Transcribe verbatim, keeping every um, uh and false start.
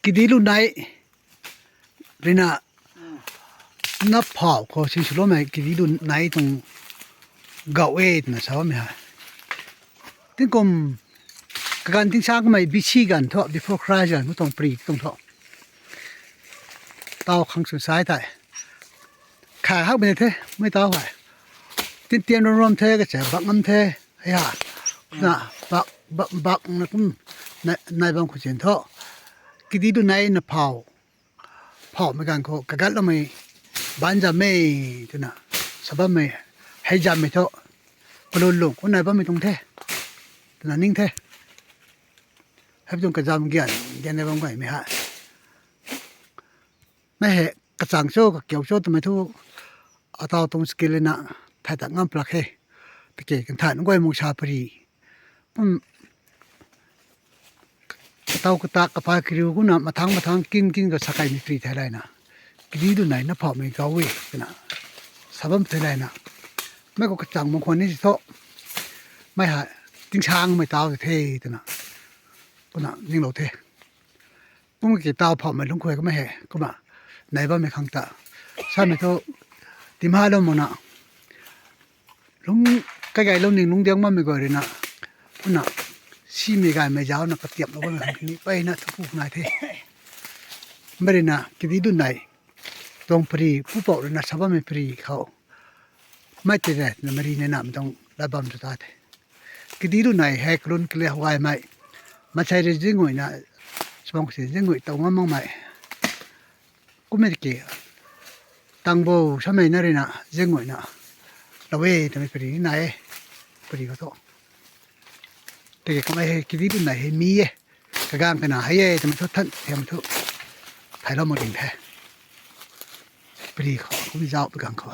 Kidi lu nai. Rina. Na phau ko si sulo mai kidi lu nai tung gau e na sa mi ha. Tin kum ka gan tin sang mai B C gan tho before Christ gan tong pri tong tho. Tau khang su sai tai. Kha hak bene the mai tau hai. Tin tian rom rom the ka che bak ngam the. Ya. Na bak bak bak na kum na nai bang khu chen tho. Kidi du nai na phau. Phau mai gan ko ka gat lo mai ban jam mai tu na. Sa ba mai hai jam mai tho. Ko lo lo ko nai ba mai tung the. Tu na ning the. Hai tung ka jam gian gian nai bang gai mai ha. Mai he ka chang cho ka kiau cho tu mai thu. A tau tung skill na thai ta ngam plak he. Te ke kan than goi mong sa pri. Pum. Ka tau ka ta ka pa kiriu ku na mathang mathang king king ka sakai mi pri thai lai na. Kidi du nai na phau mai gau we na. Sabam thai lai na. Mai ko ka chang mong khon ni si tho. Mai ha ting sang mai tau the te na. Ku na ning lo the. Kum ki tau phau mai lung khoi ka mai he. Ku ma. Nai ba mai khang ta. Sa mai tho. Tim ha lo mo na. Lung kai gai lo ning lung diang ma mi go ri na. Una si mi gai mai jao na ka tiap lo ba mi ni pai na thu pu nai the. Mari na kidi du nai. Tong pri pu pau ri na sa ba mi pri khau. Mai te na mari ne na mi tong la bam tu ta the. Kidi du nai he klun kle hwai mai. Ma chai re jingoi na. Sbong si jingoi tong ma mang mai. Ku me ki. Tang bo sa mai na re na jingoi na. La we te me pri na e. Pri ko to. Te ke ko mai he kidi du na he mi e. Ka gang ka na he e te me to than te me to. Thai lo mo ding he. Pri ko ku mi jao pe gang ko.